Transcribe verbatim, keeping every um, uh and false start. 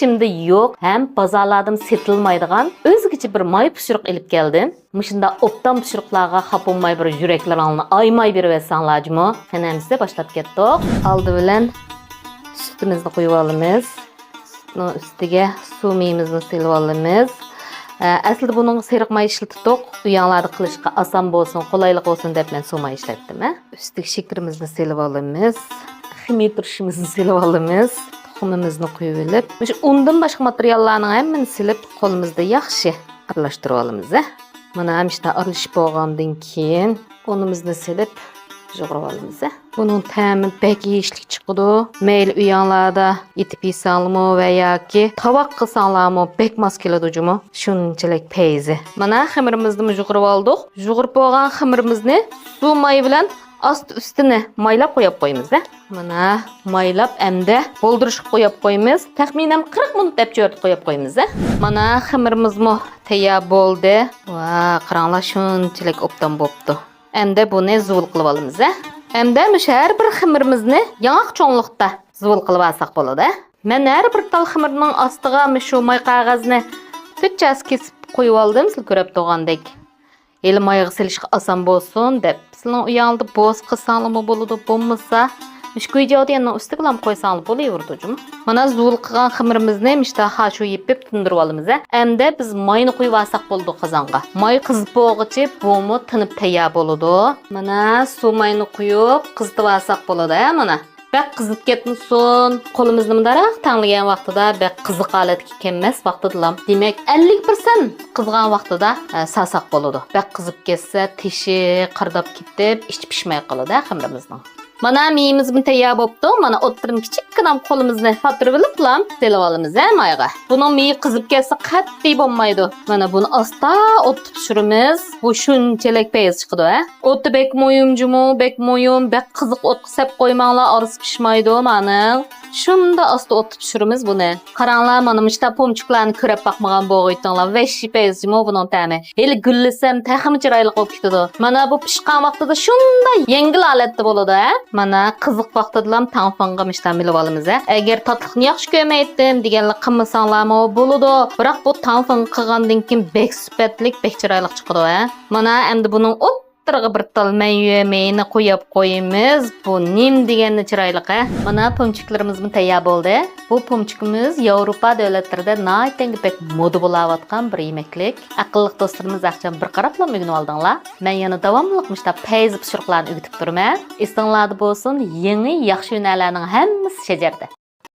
ئىچىمدە يوق ھەم بازارلاردىمۇ سېتىلمايدىغان ئۆزگىچە بىر ماي پىشۇرۇق ئېلىپ كەلدىم. مۇشۇنداق ئوبدان پىشۇرۇقلارغا خاپا بولماي، بىر يۈرەكلىرىڭلارنى ئايىماي بېرىۋەتسەڭلار جۇمۇ. قېنى ئەمىسە باشلاپ كەتتۇق. ئالدى بىلەن سۈتىمىزنى قۇيۇۋالىمىز. سۈتنىڭ ئۈستىگە سۇ مېيىمىزنى سېلىۋالىمىز. ئە، ئەسلىدە بۇنىڭغا سېرىق ماي ئىشلىتىتتۇق. ئۆيۈڭلاردا قىلىشقا ئاسان بولسۇن، قولايلىق بولسۇن دەپ مەن سۇ ماي ئىشلەتتىم، ھە. ئۈستىگە شېكىرىمىزنى سېلىۋالىمىز. خېمىر تۇرشىمىزنى سېلىۋالىمىز. تۇخۇمىمىزنى قۇيۇۋېلىپ، مۇشۇ ئۇندىن باشقا ماتېرىياللارنىڭ ھەممىنى سېلىپ، قولىمىزدا ياخشى ئارىلاشتۇرۇۋالىمىز، ھە. مانا مۇشۇنداق ئارىلىشىپ بولغاندىن كېيىن، ئۇنىمىزنى سېلىپ يۇغۇرۇۋالىمىز، ھە. بۇنىڭ تەمى بەك يېيىشلىك چىقىدۇ. مەيلى ئۆيۈڭلاردا ئېتىپ يېسەڭلارمۇ ۋە ياكى تاۋاق قىلساڭلارمۇ بەك ماس كېلىدۇ جۇمۇ. شۇنچىلىك پەيزى. مانا خېمىرىمىزنىمۇ يۇغۇرۇۋالدۇق. يۇغۇرۇپ بولغان خېمىرىمىزنى سۇ مايى بىلەن ئاستى ئۈستىنى مايلاپ قويۇپ قويىمىز، ھە. مانا مايلاپ ئەمدى بولدۇرۇشقا قويۇپ قويىمىز. تەخمىنەن قىرىق مىنۇت دەپ چۆرىتىپ قويۇپ قويىمىز، ھە. مانا خېمىرىمىزمۇ تەييار بولدى. ۋا، قاراڭلار، شۇنچىلىك ئوبدان بوپتۇ. ئەمدى بۇنى زۇۋۇل قىلىۋالىمىز، ھە. ئەمدى مۇشۇ ھەر بىر خېمىرىمىزنى ياڭاق چوڭلۇقتا زۇۋۇل قىلىۋالساق بولىدۇ، ھە. مەن ھەر بىر تال خېمىرنىڭ ئاستىغا مۇشۇ ماي قەغەزنى تۆت چاسا كېسىپ قويۇۋالدىم، سىلەر كۆرۈپ تۇرغاندەك. ھېلى مايغا سېلىشقا ئاسان بولسۇن دەپ. سىلەرنىڭ ئۆيۈڭلاردا بولسا قىلساڭلارمۇ بولىدۇ، بولمىسا مۇشۇ گۇيجياۋدىيەننىڭ ئۈستىگىلا قويساڭلار بولۇۋېرىدۇ جۇمۇ. مانا زۇۋۇل قىلغان خېمىرىمىزنى مۇشۇنداق خاشۇ يېپىپ تىندۇرۇۋالىمىز، ھە. ئەمدى بىز ماينى قۇيۇۋالساق بولىدۇ قازانغا. ماي قىزىپ بولغۇچە بۇمۇ تىنىپ تەييار بولىدۇ. مانا سۇ ماينى قۇيۇپ قىزىتىۋالساق بولىدۇ، ھە، مانا. بەك قىزىپ كەتمىسۇن. قولىمىزنى مۇنداق تەڭلىگەن ۋاقتىدا بەك قىزىق ھالەتكە كەلمەس ۋاقتىدىلا. دېمەك، ئەللىك پىرسەنت قىزغان ۋاقتىدا، ئە، سالساق بولىدۇ. بەك قىزىپ كەتسە، تېشى قىرداپ كېتىپ، ئىچى پىشماي قالىدۇ، ھە، خېمىرىمىزنىڭ. مانا مېيىمىزمۇ تەييار بوپتۇ. مانا ئوتتۇرىنى كىچىككىنە قولىمىزنى پاتتۇرۇۋېلىپلا سېلىۋالىمىز، ھە، مايغا. بۇنىڭ مېيى قىزىپ كەتسە قەتئىي بولمايدۇ. مانا بۇنى ئاستا ئوتتا پىشۇرىمىز. بۇ شۇنچىلىك پەيز چىقىدۇ، ھە. ئوتى بەك مۇھىم جۇمۇ، بەك مۇھىم. بەك قىزىق ئوتقا سەپ قويماڭلار، ئارىسى پىشمايدۇ مانىڭ. شۇنداق ئاستا ئوتتا پىشۇرىمىز بۇنى. قاراڭلار، مانا مۇشۇنداق پومچۇكلارنى كۆرۈپ باقمىغان بولغىيتىڭلار. ۋەھشىي پەيز جۇمۇ بۇنىڭ تەمى. ھېلى گۈللىسەم تېخىمۇ چىرايلىق بولۇپ كېتىدۇ. مانا بۇ پىشقان ۋاقتىدا شۇنداق يەڭگىل ھالەتتە بولىدۇ، ھە. مانا قىزىق ۋاقتىدىلا تاڭفېڭغا مۇشۇنداق مىلىۋالىمىز، ھە. ئەگەر تاتلىقنى ياخشى كۆرمەيتتىم دېگەنلەر قىلمىساڭلارمۇ بولىدۇ. بىراق بۇ تاڭفېڭ قىلغاندىن كېيىن بەك سۈپەتلىك، بەك چىرايلىق چىقىدۇ، ھە. مانا ئەمدى بۇنىڭ ئوتتۇرىغا بىر تال مەيۋە مېيىنى قويۇپ قويىمىز. بۇ نېمە دېگەندە چىرايلىق، ھە؟ مانا پومچىكلىرىمىزمۇ تەييار بولدى. بۇ پومچىكىمىز ياۋروپا دۆلەتلىرىدە ناھايىتى بەك مودا بولاۋاتقان بىر يېمەكلىك. ئەقىللىق دوستلىرىمىز ئەخچان بىر قاراپلا ئۆگىنىۋالدىڭلار. مەن يەنە داۋاملىق مۇشۇنداق پەيزى پىشۇرۇقلارنى ئۆگىتىپ تۇرىمەن. ئېسىڭلاردا بولسۇن، يېڭى ياخشى ھۈنەرلەرنىڭ ھەممىسى شەجەردە.